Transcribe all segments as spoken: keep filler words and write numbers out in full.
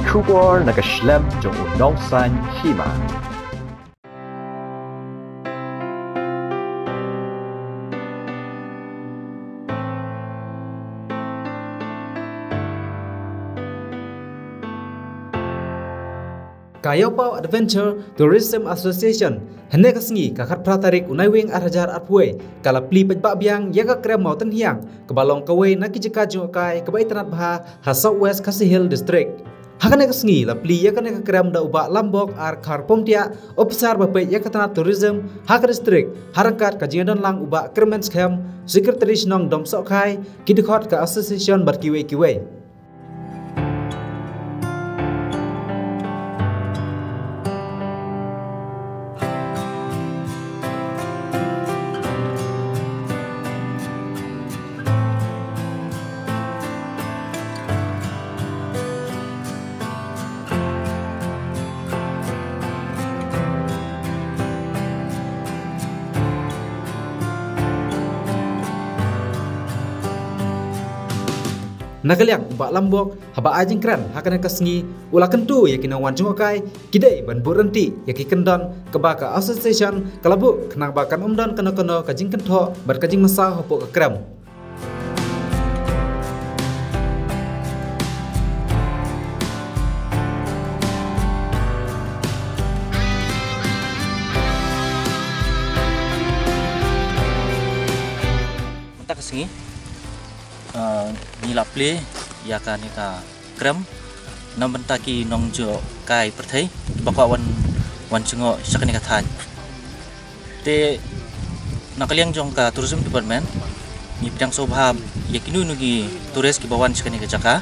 Khubor na ka shlem jong u nongsan hima. Ka Ïawpaw Adventure Tourism Association hynne ka sngi ka khatphra tarik u Naiwieng ar hajar arphew wei ka la plie paidbah biang ïa ka krem Mawtynhiang kaba long kawei na ki jaka jngohkai kaba itynnad bha ha South West Khasi Hills District. Ha kane ka sngi la plie ïa kane ka krem da u Bah Lambok ar Kharpumtiah, ophisar ba peit ïa ka tnat tourism ha ka district, ha ryngkat ka jingdon lang u Bah Kyrmen Skhem, secretary shnong Dom Sohkhai, ki dkhot ka association bad kiwei kiwei. Na ka liang u Bah Lambok, haba ai jingkren ha kane ka sngi, u la kyntu ïa ki nongwan jngohkai ki dei ban buh ryntih ïa ki kyndon kaba ka association ka la buh khnang ba kan ym don kano kano ka jingkynthoh bad ka jingmynsaw hapoh ka krem. Mynta ka sngi, ah, ngi la plie ïa kane ka krem na bynta ki nongjngohkai pyrthei ba kwah wan, wan jngoh sha kane ka thaiñ. Te na ka liang jong ka tourism department ngi pdiang sngewbha ïa kino kino ki tourist kiba wan sha kane ka jaka.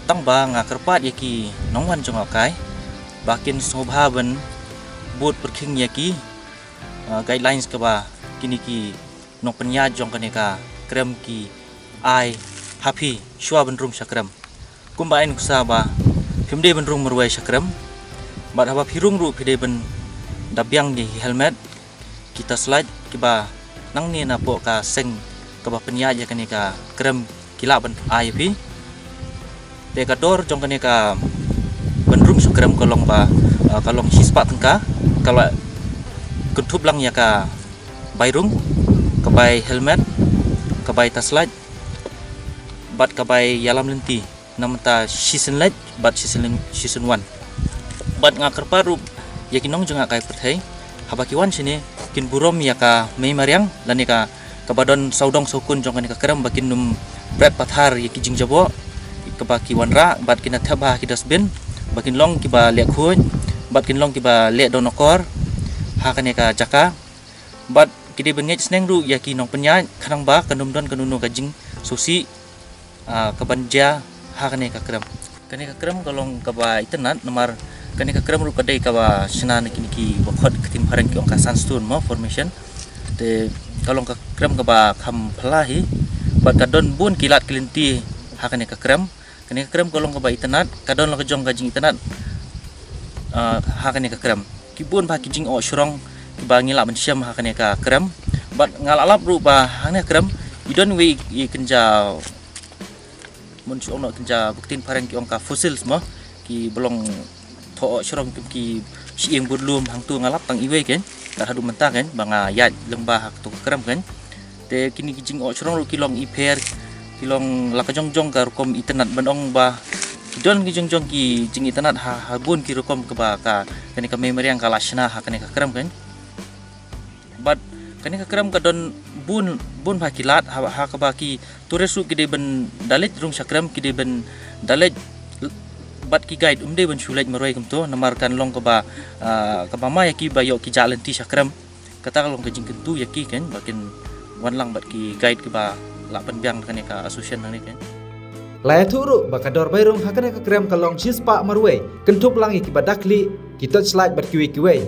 Tang ba nga kyrpad ïa ki nongwan jngohkai ba kin sngewbha ban bud pyrkhing ïa ki, ah, guidelines kaba kine ki nongpynïaid jong kane ka krem ki ai ha phi shuwa ban rung sha krem. Kumba ai nuksa ba phim dei ban rung marwei sha krem. Bad haba phi rung ruh phi dei ban da biang ïa ki helmet, ki torchlight kiba nangne napoh ka seng kaba pynïaid ïa kane ka krem ki lah ban ai ïa phi. Te ka dor jong kane ka ban rung sha krem ka long ba, ah, ka long shispah tyngka, ka la kynthup lang ïa ka bai rung, ka bai helmet, ka bai torchlight, bad ka bai ïalam lynti. Na mynta shisien leit bad shisien, shisien wan. Bad nga kyrpad ruh ïa ki nongjngohkai pyrthei haba ki wan shane kin burom ïa ka mei mariang lane ka, kaba don sawdong sawkun jong kane ka krem ba kin ym bret pathar ïa ki jingjaboh kaba ki wanrah, bad kin da thep ha ki dustbin, ba kin long kiba leh khuid, bad kin long kiba leh don akor ha kane ka jaka. Bad ki dei ban ngeit sneng ruh ïa ki nongpynïaid khnang ba kan ym don kano kano ka jingsngewsih, ah, kaban jia ha kane ka krem. Kane ka krem ka long kaba itynnad namar kane ka krem ruh ka dei kaba shna na kine kiba khot ka ktien phareng ki ong ka sandstone mo formation. Te ka long ka krem kaba kham phylla hi bad ka don bun ki lad ki lynti ha kane ka krem. Kane ka krem ka long kaba itynnad, ka don la ka jong ka jingitynnad, ah, ha kane ka krem. Ki bun bha ki jingoh shrong kiba ngi lah ban shem ha kane ka krem. Bad nga la lap ruh ba ha kane ka krem i don wei i kynja, mon shu ong noh kynja, ba ktien phareng ki ong ka fossils mo, kiba long thoh shrong kum ki shyieng bud lum. Hangtu nga lap tang iwei kein, kat haduh mynta kein ba nga ïaid lyngba ha kato ka krem kein. Te kine ki jingoh shrong ruh ki long i pher, ki long la ka jong jong ka rukom itynnad ban ong ba ki don ki jong jong ki jingitynnad ha, ha bun ki rukom kaba ka, kane ka mei mariang ka la shna ha kane ka krem kein. Bad kane ka krem ka don bun, bun bha ki lad ha, ha kaba ki tourist ruh ki dei ban da leit rung sha krem, ki dei ban da leit bad ki guide, ym dei ban shu leit marwei kumto namar kan long kaba, ah, kaba ma ïa ki ba ïoh ki jah lynti sha krem. Kata ka long ka jingkyntu ïa ki kein ba kin wan lang bad ki guide kiba lah pynbiang kane ka association hangne kein. La ïathuh ruh ba ka dor bai rung ha kane ka krem ka long shispah marwei, kynthup lang ïa kiba da khlieh, ki torchlight bad kiwei kiwei.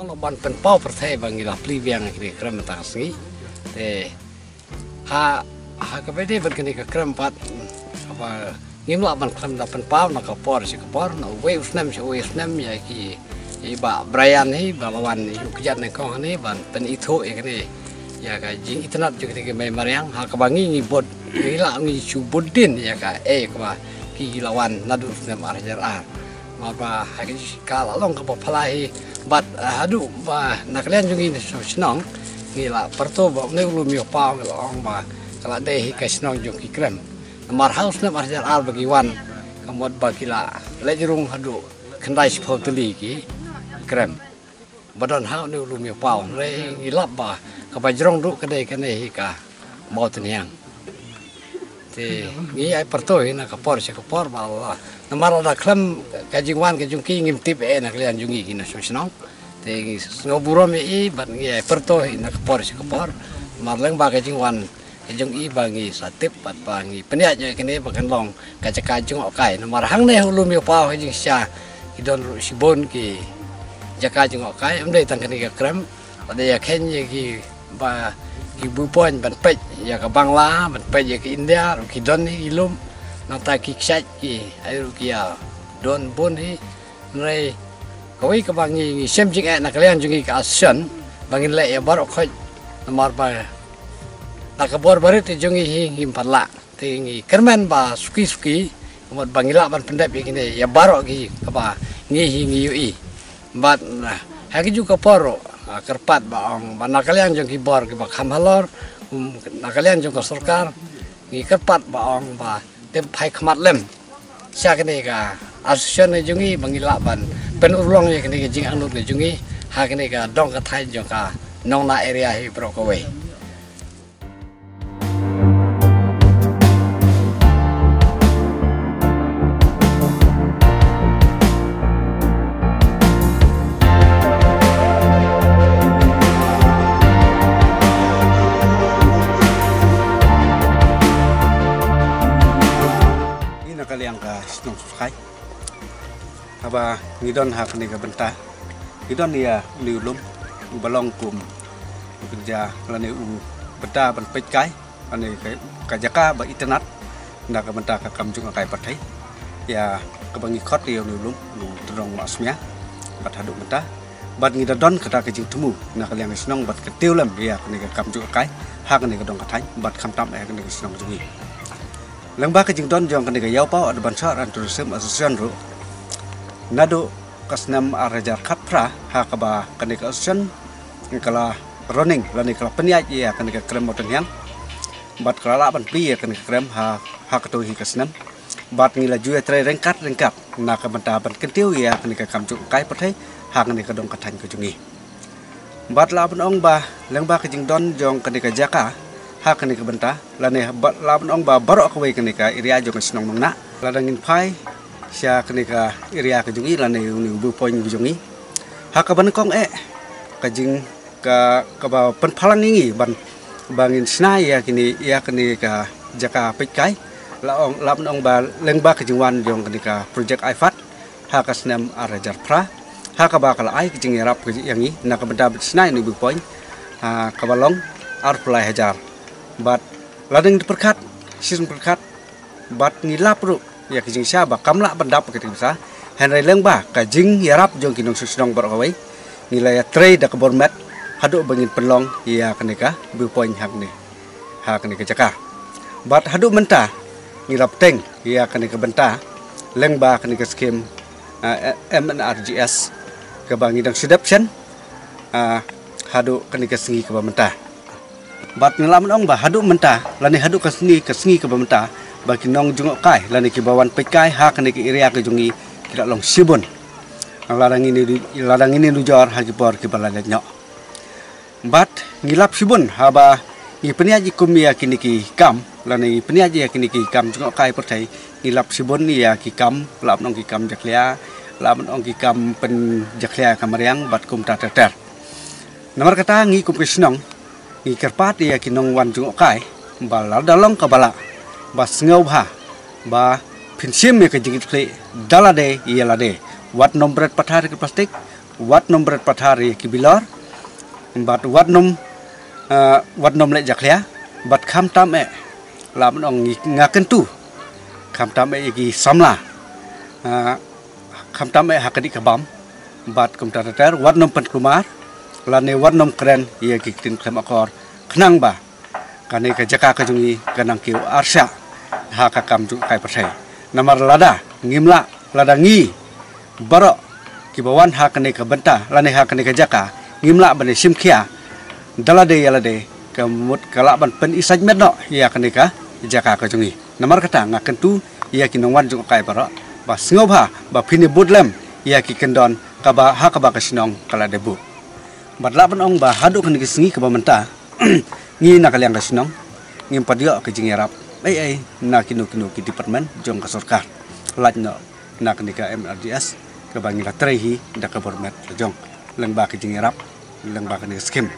Ong lah Ban pynpaw pyrthei ba ngi la plie biang ïa kane ka krem mynta ka sngi. Te ha, ha kaba ïadei bad kane ka krem pat, kaba ngim lah ban khlem da pynpaw na ka por sha ka por, na uwei u snem sha uwei u snem, ïa ki, i Bah Brian hi ba la wan ïa u kjat nyngkong hangne ban pynithuh ïa kane, ïa ka jingitynnad jong kane ka mei mariang, ha kaba ngi ngi bud, ngi lah ngi shu bud dien ïa kaei kaba ki la wan naduh u snem ar hajar ar. Namar ba ha ka jingshika la long kaba phylla hi bad, ah, haduh ba na ka liang jong ngi na shnong shnong ngi la pyrto ba une u Lum Ïew Paw ngi la ong ba ka la dei hi ka shnong jong ki krem. Namar ha u snem ar hajar ar ba ki wan, ka mut ba ki la leit rung haduh khyndai shiphew tylli ki krem ba don ha une u Lum Ïew Paw. Hynrei ngi lap ba kaba jrong duh ka dei kane hi ka Mawtynhiang. Te ngi ai pyrto hi na ka por sha ka por ba la, namar lada khlem ka jingwan ka jong ki ngim tip eh na ka liang jong ngi ki na shnong shnong. Te ngi sngew burom ïa i bad ngi ai pyrto hi na ka por sha ka por. Namar lyngba ka jingwan ka jong i ba ngi sa tip bad ba ngi pynïaid ïa kane ba kan long ka jaka jngohkai. Namar hangne ha u Lum Ïew Paw ha jingshisha ki don ruh shibun ki jaka jngohkai, ym dei tang kane ka krem. Lada ïa kheiñ ïa ki ba ki viewpoint ban peit ïa ka Bangla, ban peit ïa ka India ruh ki don hi ki lum. Nangta ki kshaid ki ai ruh ki ïa don bun hi. Hynrei kawei kaba ngi, ngi shem jingeh na ka liang jong ngi ka association ba ngin leh ïa baroh khoit, namar ba na ka bor barit jong ngi hi ngim pat lah. Te ngi kyrmen ba suki suki, ka mut ba ngi lah ban pyndep ïa kine ïa baroh ki kaba ngi hi ngi ïohi. Bad, ah, ha kajuh ka por ruh, ah, kyrpad ba ong ba na ka liang jong ki bor kiba kham halor, um, na ka liang jong ka sorkar, ngi kyrpad ba ong ba te phai khmat lem sha kane ka association ka jong ngi ba ngi lah ban pynurlong ïa kane ka jingangnud ka jong ngi ha kane ka dong ka thaiñ jong ka Nongna area hi baroh kawei. Ngi na ka liang ka shnong Surkhai, haba ngi don ha kane ka bynta, ngi don ïa une u lum uba long kum u kynja lane u bynta ban peit kai, lane ka, ka jaka ba itynnad na ka bynta ka kam jngohkai pyrthei. Ïa kaba ngi khot ïa une u lum, u Tynrong Nohsmia, bad haduh mynta bad ngi da don kata ka jingthmu na ka liang ka shnong ban kyntiew lem ïa kane ka kam jngohkai ha kane ka dong ka thaiñ bad khamtam ha kane ka shnong jong ngi. Lyngba ka jingdon jong kane ka Ïawpaw Adventure and Tourism Association ruh, naduh ka snem ar hajar khatphra ha kaba kane ka association ka la running lane ka la pynïaid ïa kane ka krem Mawtynhiang, bad ka la lah ban plie ïa kane ka krem ha, ha kato hi ka snem. Bad ngi la ju ïatrei ryngkat ryngkat na ka bynta ban kyntiew ïa kane ka kam jngohkai pyrthei ha kane ka dong ka thaiñ ka jong ngi. Bad lah ban ong ba lyngba ka jingdon jong kane ka jaka ha kane ka bynta, lane ba, lah ban ong ba baroh kawei kane ka area jong ka shnong Nongna, lada ngin phai sha kane ka area ka jong ngi lane une u viewpoint ka jong ngi, ha kaba nyngkong eh ka jing ka, kaba pynphalang ïa ngi ban, ba ngin shna ïa kine, ïa kane ka jaka peit kai, lah ong, lah ban ong ba lyngba ka jingwan jong kane ka project IFAD ha ka snem ar hajar phra, ha kaba ka la ai ka jingïarap ka ïa ngi na ka bynta ban shna ïa une u viewpoint, ha kaba long arphew lai hajar. Bad lada ngin pyrkhat, shisien pyrkhat, bad ngi lap ruh ïa ka jingshisha ba kam lah ban dap ka jingpisa, hynrei lyngba ka jingïarap jong ki nongshong shnong baroh kawei, ngi la ïatrei da ka bor met haduh ba ngin pynlong ïa kane ka viewpoint hangne ha kane ka jaka. Bad haduh mynta ngi la bteng ïa kane ka bynta lyngba kane ka skim, ah, M N R G S kaba ngi dang shu dep shen, ah, haduh kane ka sngi kaba mynta. Bad ngi lah ban ong ba haduh mynta lane haduh ka sngi, ka sngi kaba mynta, ba ki nongjngohkai lane kiba wan peit kai ha kane ka area ka jong ngi ki la long shibun. Lada ngin ïa, lada ngin ïa nujor ha ki por kiba la leit noh. Bad ngi lap shibun haba ngi pynïaid ïa kum ïa kine ki kam, lane ngi pynïaid ïa kine ki kam jngohkai pyrthei, ngi lap shibun ïa ki kam, lah ban ong ki kam jakhlia, lah ban ong ki kam pynjakhlia ka mariang bad kumta ter ter. Namar kata ngi kum ki shnong ngi kyrpad ïa ki nongwan jngohkai ba lada long kaba lah, ba sngewbha ba phin shim ïa ka jingkitkhlieh da lade ïa lade. Wat nym bret pathar ïa ka plastik, wat nym bret pathar ïa ki bilor, bad wat nym, ah, wat nym leh jakhlia, bad khamtam eh, lah ban ong ngi, nga kyntu, khamtam eh ïa ki samla, ah, khamtam eh ha ka dih ka bam, bad kumta ter ter, wat nym pynkulmar, lane wat nym kren ïa ki ktien khlem akor, khnang ba kane ka jaka ka jong ngi ka nang kiew arshah ha ka kam jong ka kai pyrthei. Namar lada ngim lah, lada ngi baroh kiba wan ha kane ka bynta lane ha kane ka jaka, ngim lah ban ïashim khia da lade ïa lade, ka mut ka lah ban pyni sait met noh ïa kane ka jaka ka jong ngi. Namar kata nga kyntu ïa ki nongwan jong ka kai baroh ba sngewbha ba phin ïa bud lem ïa ki kyndon kaba ha kaba ka shnong ka la dei buh. Bad lah ban ong ba haduh kane ka sngi kaba mynta, ngi na ka liang ka shnong ngim pat ïoh ka jingïarap ei ei na kino kino ki department jong ka sorkar, lait noh na kane ka M R D S kaba ngi la trei hi da ka bor met la jong, lyngba ka jingïarap, lyngba kane ka skim.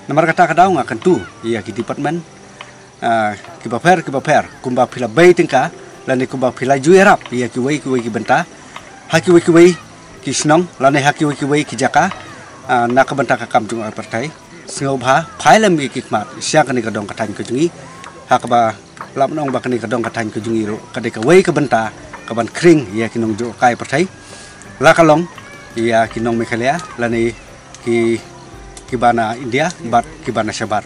Namar kata ka daw nga kyntu ïa ki department, ah, kiba pher kiba pher, kumba phi la bei tyngka lane kumba phi la ju ïarap ïa kiwei kiwei ki bynta ha kiwei kiwei ki shnong lane ha kiwei kiwei ki jaka, ah, na ka bynta ka kam jong ka pyrthei, sngewbha phai lem ïa ki khmat sha kane ka dong ka thaiñ ka jong ngi, ha kaba lah ban ong ba kane ka dong ka thaiñ ka jong ngi ruh ka dei kawei ka bynta kaban khring ïa ki nong jong ka kai pyrthei, la ka long ïa ki nong Meghalaya lane ki, kiba na India bad kiba na shabar.